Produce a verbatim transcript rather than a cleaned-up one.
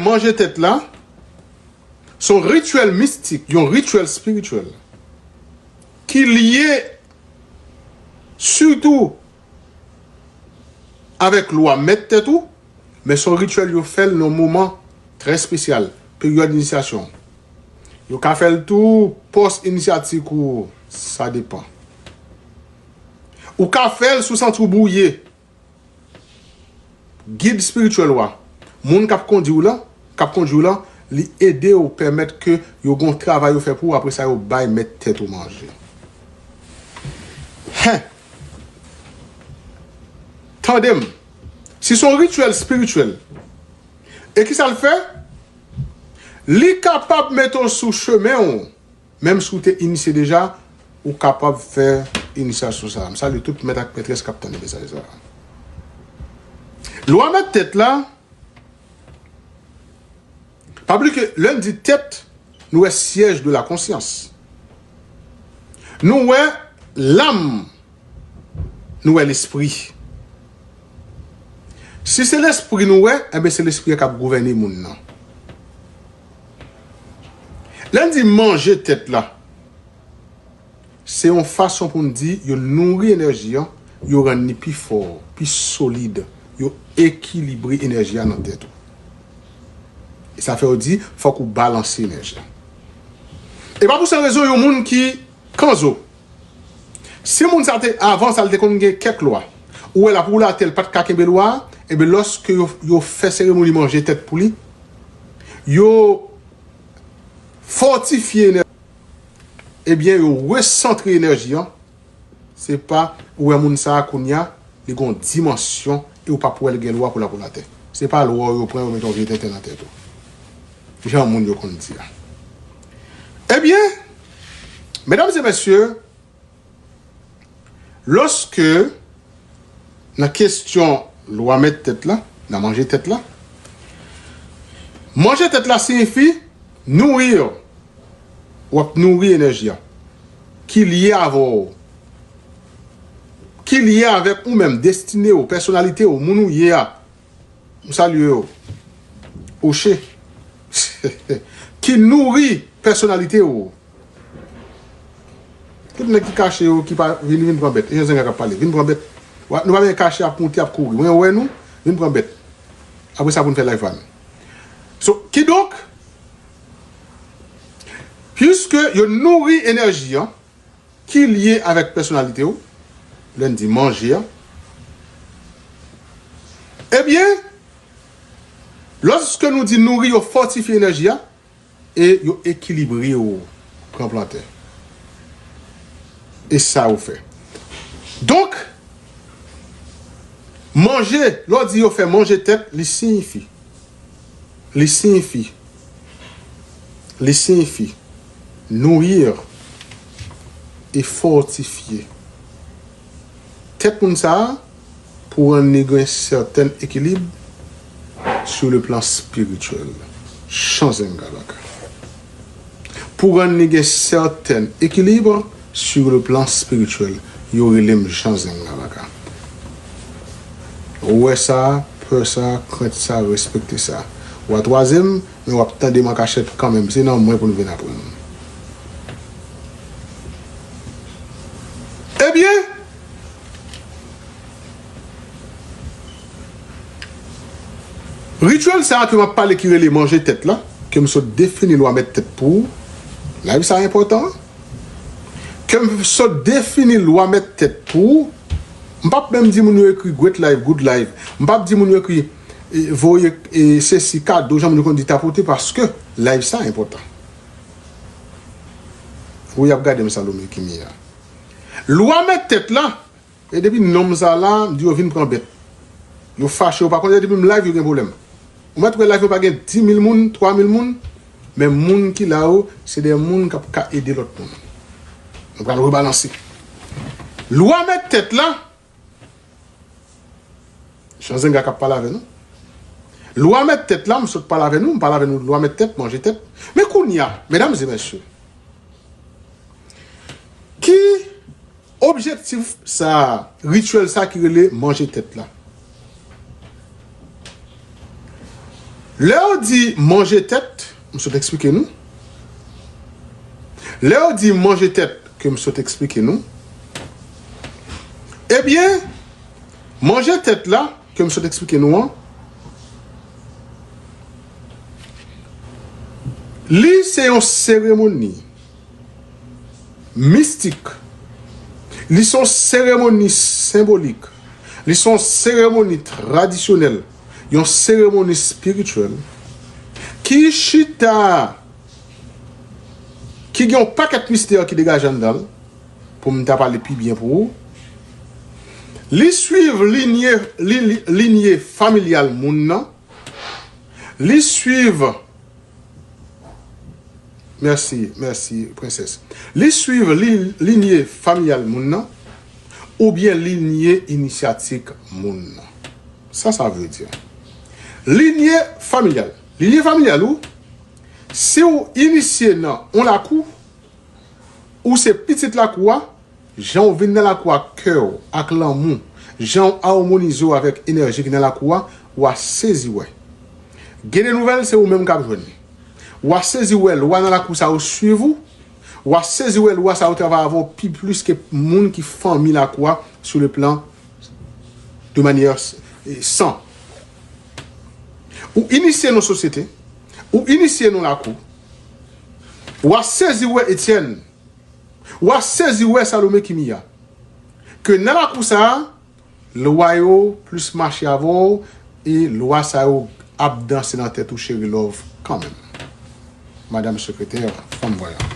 Manje tèt la, se yon rityèl mistik, yon rityèl espirityèl ki lye sitou avèk lwa mèt tèt ou, men se yon rityèl yo fè l nan yon moman trè espesyal, peryòd inisyasyon. Yo ka fè l tou pòs inisyatik ou, sa depan. Ou ka fè l si w santi w bwouye. Gid espirityèl ou a, moun k ap kondi w lan, k ap kondi w lan, li ede w pèmèt ke yo gon travay yo fè pou ou, apre sa yo bay mèt tèt ou manje. Hen! Tande m, si se yon rityèl espirityèl, e kisa l fè? Li kapab mete w sou chemen w. Menm si w te inisye deja, ou kapab fè inisyasyon sa a. M salye tout mèt ak mètrès k ap tande mesaj sa a. Lwa mèt tèt la, pa bliye ke lè n di tèt, nou wè siège de la conscience. Nou wè lam, nou wè lespri. Si se lespri nou wè, enben se lespri a k ap gouvène moun nan. Lè n di manje tèt la, se yon fason pou n di yo nouri enèji an, yo rann li pi fò, pi solid, yo ekilibre enèji a nan tèt ou. E sa fè yo di, fòk ou balanse enèji a. E pa pou sa rezon, yon moun ki kanzo, si moun sa te, avan sa, l te konn gen kèk lwa, ou wè l ap woule atè, l pa t ka kenbe lwa a, enben, lòske yo, yo fè seremoni manje tèt pou li, yo fòtifye enèji, ebyen, yo resantre enèji an. Se pa, ou wè moun sa a kounye a, li gon dimansyon e ou p ap wè l gen lwa pou l ap woule atè. Se pa lwa yo pran, yo mete yon vye tenten nan tèt ou. Jan moun yo konn di a. Ebyen, medam e mesye, lòske nan kesyon lwa mèt tèt la, nan manje tèt la, manje tèt la siyifi nouri, w ap nouri enèji a ki lye avè w, ki lye avèk ou menm, destine w, pèsonalite w, moun ou ye a. M salye w. Oche. Ki nouri pèsonalite w. Tout nèg ki kache yo, ki pa vin, vin pran bèt. E Jan Zenga k ap pale. Vin pran bèt. Wa-, nou pa bezwen kache, ap moute, ap kouri. Mwen wè nou, vin pran bèt. Apre sa pou n fè live pa nou. So, kidonk, piske yo nouri enèji an, ki lye avèk pèsonalite w, lè n di manje a, ebyen, lòske nou di nouri, yo fòtifye enèji a, e yo ekilibre w, pran plantè. E sa yo fè. Donk, manje, lè w di yo fè manje tèt, li siyifi, li siyifi, li siyifi nourrir et fortifier tèt moun sa a, pou rann li gen sèten ekilib sur le plan spirituel. Jan Zenga Baka. Pou rann li gen sèten ekilib sur le plan spirituel, yo rele m Jan Zenga Baka. Ou wè sa, pè sa, krent sa, respekte sa. W a twaze m, men w ap tande m an kachèt kanmenm. Se nan mwen pou n vin aprann. Ebyen, rityèl sa a ke m ap pale ki rele manje tèt la, ke m sot defini lwa mèt tèt pou ou, live sa a enpòtan, ke m sot defini lwa mèt tèt pou ou, m p ap menm di moun yo ekri great live, good live, m p ap di moun yo ekri, e, voye, e, sesi kado, jan moun yo konn di tapote, paske live sa a enpòtan. Wi, y ap gade m Salome Kimia. Lwa mèt tèt la, e depi nonm sa la, m di yo vin pran bèt. Yo fache, yo pa konnen, depi m live, yo gen pwoblèm. Ou mèt wè live yo pa gen dis mil moun, twa mil moun, men moun ki la yo, se de moun k ap ka ede lòt moun. Nou pral rebalanse. Lwa mèt tèt la, Jan Zenga k ap pale avè nou. Lwa mèt tèt la, m sot pale avè nou, m pale avè nou lwa mèt tèt, manje tèt. Men kounye a, medam e mesye, ki objektif sa a, rityèl sa a ki rele manje tèt la? Lè yo di manje tèt, m sot eksplike nou. Lè yo di manje tèt, ke m sot eksplike nou. Ebyen, manje tèt la, ke m sot eksplike nou an, li se yon seremoni mistik. Li se yon seremoni senbolik. Li se yon seremoni tradisyonèl. Yon seremoni espirityèl ki chita, ki gen yon pakèt mistè ki degaje anndan l, pou m ta pale pi byen pou ou. Li swiv linye, li, li, linye familyal moun nan. Li swiv, mèsi, mèsi, prensès. Li swiv li, linye familyal moun nan, oubyen linye inisyatik moun nan. Sa sa vle di? Linye familyal. Linye familyal ou, si w inisye nan yon lakou, ou se pitit lakou a, jan w vin nan lakou a ak kè w, ak lanmou, jan w awmonize w avèk enèji ki nan lakou a, w a sezi wè. Gen de nouvèl, se ou menm k ap jwenn li. W a sezi wè lwa nan lakou sa yo swiv ou. W a sezi wè lwa sa yo travay avè w pi plis ke moun ki fanmi lakou a, sou le plan de manyè, eh, san. Ou inisye nan sosyete, ou inisye nan lakou. W a sezi wè Etyèn, w a sezi wè Salome Kimiya. Ke nan lakou sa a, lwa yo plis mache avè w, e lwa sa yo ap danse nan tèt ou, cheri love, kanmenm. Madanm sekretè, fanm vwayan.